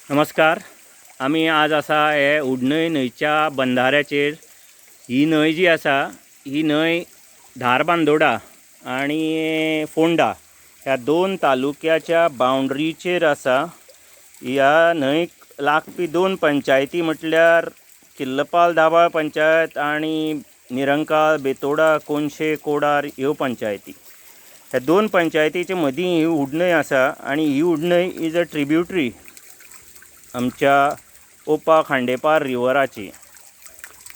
नमस्कार. आमी आज आसा हे उडणय न्हंयच्या बंधाऱ्याचेर. ही न्हंय जी आसा ही न्हंय धारबांदोडा आनी फोंडा ह्या दोन तालुक्याच्या बाउंड्रीचेर आसा. ह्या न्हंयक लागपी दोन पंचायती म्हटल्यार किल्लपाल दाबाळ पंचायत आनी निरंकाल, बेतोडा, कोनशे, कोडार ह्यो पंचायती. ह्या दोन पंचायतीच्या मदीं ही उडणय आसा आनी ही उडणय is a tributary आमच्या ओपा खांडेपार रिवराची.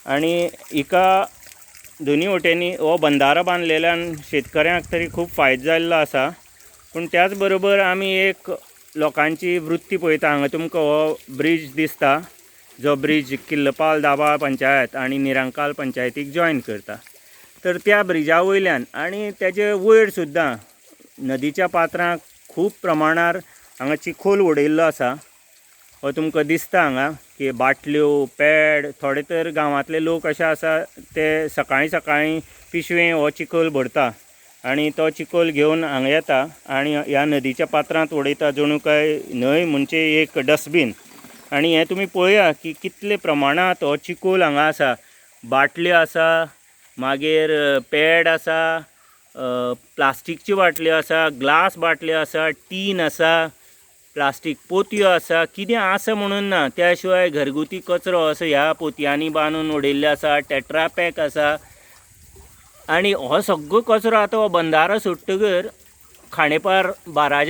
आनी हिका दोनी वटेनी हो बंदारो बांदलेल्यान शेतकऱ्यांक तरी खूब फायदो जाल्लो आसा. पूण त्याच बरोबर आमी एक लोकांची वृत्ती पळयता. हांगा तुमकां हो ब्रीज दिसता, जो ब्रीज किल्लपाल दाबाळ पंचायत आनी निरंकाल पंचायतीक जॉयन करता. तर त्या ब्रिजा वयल्यान आनी तेजे वयर सुद्दां नदीच्या पात्रांक खूब प्रमाणार हांगा चिखोल उडयल्लो आसा. हो तुमकां दिसता हांगा की बाटल्यो, पॅड. थोडे तर गांवांतले लोक अशे आसा, ते सकाळीं सकाळीं पिशवें हो चिखोल भरता आनी तो चिखोल घेवन हांगा येता आनी ह्या नदीच्या पात्रांत उडयता, जणू काय न्हंय म्हणजे एक डस्टबीन. आनी हें तुमी पळया की कितले प्रमाणांत हो चिखोल हांगा आसा. बाटल्यो आसा, मागीर पॅड आसा, प्लास्टीकच्यो बाटल्यो आसा, ग्लास बाटल्यो आसा, टीन आसा, प्लास्टीक पोतयो आसा, कितें आसा म्हणून ना. त्या शिवाय घरगुती कचरो असो ह्या पोतयांनी बांदून उडयल्लो आसा, टेट्रापॅक आसा. आनी हो सगळो कचरो आतां हो बंदारो सोडटकर खांडेपार बाराजा